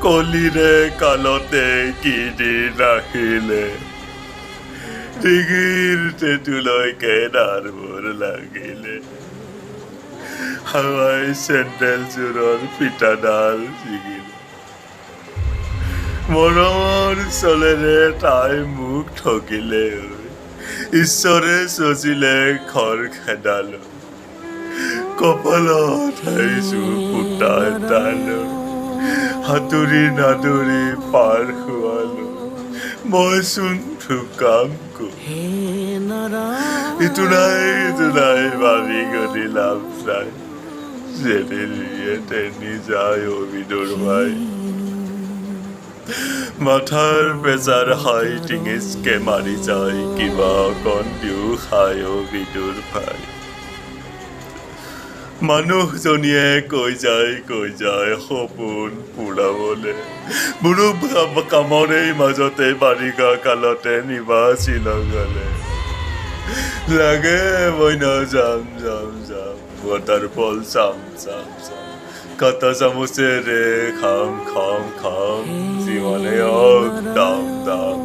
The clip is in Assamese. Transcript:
কলিৰে কালতে কি দিন আহিলে, ডিঙিৰ টেটুলৈকে নাৰবোৰ লাগিলে। হাৱাই চেণ্ডেলযোৰৰ ফিটাডাল ছিগিলে। মৰমৰ চলেৰে তাই মোক ঠগিলে ঐ। ঈশ্বৰে চজিলে খৰ খেদালো, কপালত আহিছো ফুটা এটালৈ। সাঁতুৰি নাদুৰি পাৰ খোৱালো, মইচোন ঢুকাম ক'ত? ইটো নাই ইটো নাই ভাবি গলি লাভ নাই, যেনে দিয়ে তেনি যায় অ বিদুৰ ভাই। মাথাৰ প্ৰেছাৰ হাই টিঙিচকে মাৰি যায়, কিবা অকণ দিও খাই অ বিদুৰ ভাই। মানুহজনীয়ে কৈ যায় কৈ যায় সপোন পূৰাবলে, মোৰো কামৰে মাজতে বাৰিষা কালতে নিবা শ্বিলঙলে। লাগে মই যাম যাম যাম, ৱাটাৰফল চাম চাম চাম, কাটা চামুচেৰে খাম খাম খাম, যিমানে হওক দাম দাম।